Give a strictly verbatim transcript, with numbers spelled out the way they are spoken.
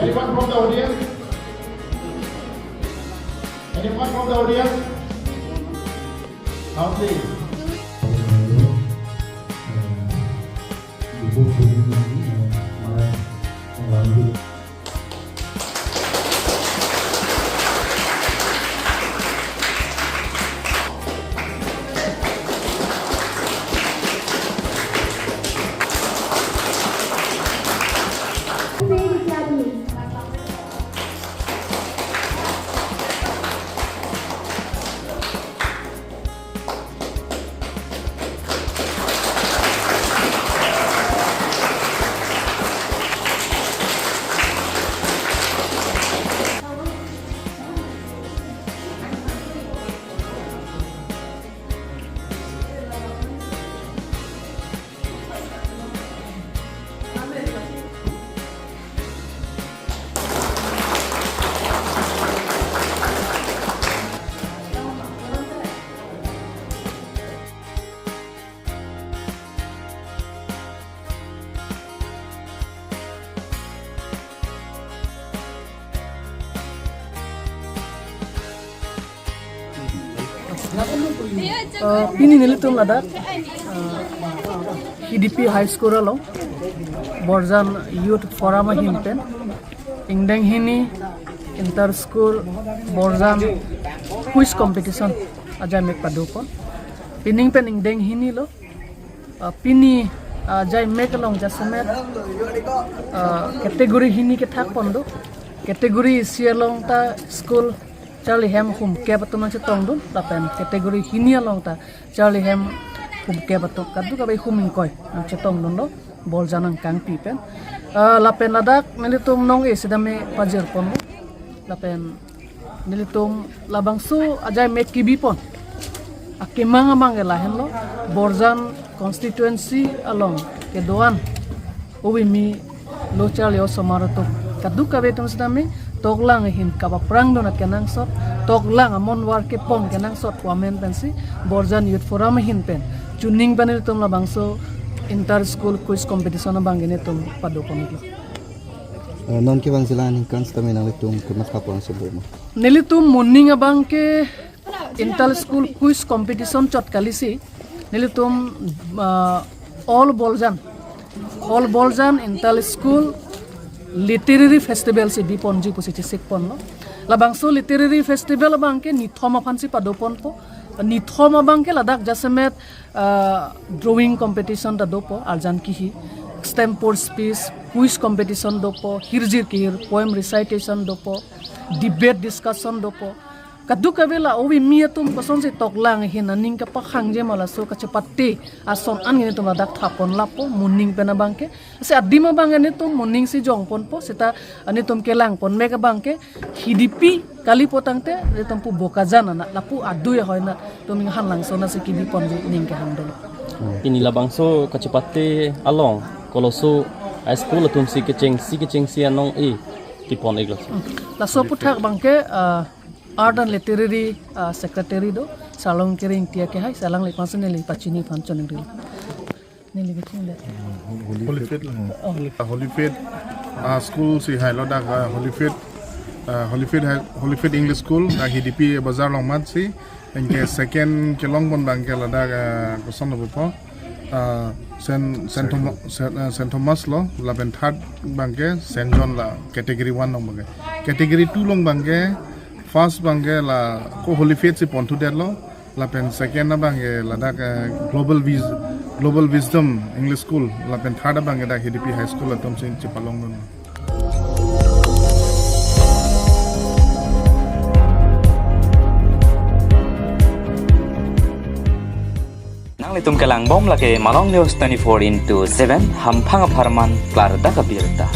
Anyone from the audience? Anyone from the audience? Now, please. Uh, pini nelitum ladak, uh, Hidipi High School along Borjan Youth Forum ahin pen ingdeng hini inter school Borjan quiz competition ajai mek padopon. Pining pen ingdeng hini lo. Uh, pini, uh, ajai mek along jasemet, uh, category hini kethak pon do. Category isi along ta school charli hem hum kep atum nangchetongdun, lapen category hini along ta charli hem hum kep atum, kadokave hum ingkoi nangchetongdun lo, Borjan angkangpi pen. Uh, lapen ladak nelitum nong-e sitame pajir pon lo. Lapen nelitum labangso ajai mek kebi pon akemang abang ke lahenlo, Borjan constituency along kedo-an ove me lo charli osomar atum, kadokave atum sitame toklang ahin kapaprangdun akenangsot, toklang amonwar kepon kenangsot pu amen pensi Borjan Youth Forum ahin pen chuning pen nelitum labangso inter school quiz competition abang ke nelitum padopon iklo. Eh, non kevangji la aningkan sitame nanglitum komatha pon si boma? Nelitum moning abang ke inter school quiz competition chot kalisi, nelitum, ah, All Borjan, All Borjan Inter School Literary Festival si biponji pusi chesik ponlo. Labangso literary festival abang ke nithom aphan si padoponpo. Nithom abang ke ladak jasemet, ah, drawing competition ta dopo, arjan kihi, extempore speech, quiz competition dopo, hirjir kihir, poem recitation dopo, debate discussion dopo. Kadokave la ove me atum kosonsi toklang ahin aning kapakhangji ma laso kachepate ason an nelitum ladak thapon lapo, moning pen abang ke. Si adim abang nelitum moning si jongponpo, seta nelitum kelang pon mek abang ke Hidipi kalipo tangte nelitum pu Bokajan anat, lapu adui ahoi anat, tum inghan langso nasi kebi ponji ning kehang dolo. Pini labangso kachepate along koloso high school atum si kechengsi kechengsi anong-e kepon iklo. Laso aputhak abang ke, ah, Art and Literary, ah, Secretary do, Sarlongkiri Ingti akehai, si alangli aphan si neli pachini aphan choningri. Neli kachini le. Holy Faith. Oh. Holy Faith, ah, school si hailo dak, ah, Holy Faith, ah, Holy Faith High, Holy Faith English School, ah, Hidipi Bazar along mat si. Anke second kelong pon abang ke ladak, ah, koson lo pupo, ah, Saint, Saint Thomas, Saint, ah, Saint Thomas lo, lapen third abang ke Saint John la category one along abang ke. Category two along abang ke, first abang ke la ko Holy Faith si ponthu detlo, lapen second abang ke ladak, eh, Global Wis-, Global Wisdom English School, lapen third abang ke dak Hidipi High School atum si chepalongdun. Nanglitum kelang bom lake Malong News twenty-four into seven, hamphang apharman klardak abirta.